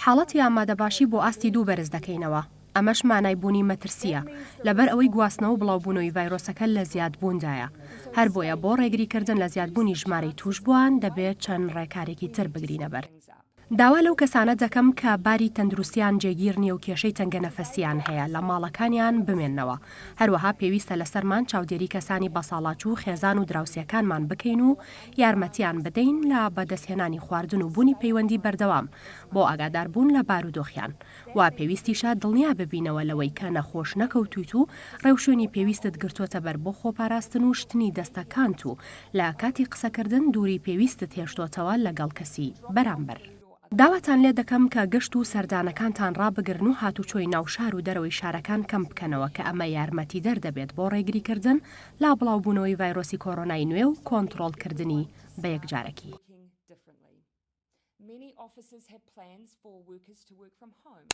حاڵەتی ئامادەباشی بۆ ئاستی دوو بەرز دەکەینەوە، ئەمەش مانای بوونی مەترسییە، لەبەر ئەوەی گواستنەوە و بڵاوبوونەوەی ڤایرۆسەکە لە زیادبووندایە، هەر بۆیە بۆ ڕێگریکردن لە زیادبوونی ژمارەی تووشبووان دەبێت چەند ڕێکارێکی تر بگرینەبەر. داوا لەو کەسانە دەکەم کە باری تەندروستیان جێگیر نییە و کێشەی تەنگەنەفەسییان هەیە لە ماڵەکانیان بمێننەوە، هەروەها پێویستە لەسەرمان چاودێری کەسانی بەساڵاچوو و خێزان و دراوسێکانمان بکەین و یارمەتیان بدەین لە بەدەستهێنانی خواردن و بوونی پەیوەندی بەردەوام بۆ ئاگاداربوون لە بارودۆخیان و پێویستیشە دڵنیا ببینەوە لەوەی کە نەخۆش نەکەوتوویت و ڕێوشوێنی پێویستت گرتۆتەبەر بۆ خۆپاراستن و شتنی دەستەکانت و لە کاتی قسەکردن دووری پێویستت هێشتۆتەوە لەگەڵ کەسی بەرامبەر. داواتان لێ دەکەم کە گەشت و سەردانەکانتان ڕابگرن و هاتوچۆی ناو شار و دەرەوەی شارەکان کەم بکەنەوە کە ئەمە یارمەتیدەر دەبێت بۆ ڕێگریکردن لە بڵاوبوونەوەی ڤایرۆسی کۆرۆنای نوێ و کۆنتڕۆڵکردنی بە یەکجارەکی.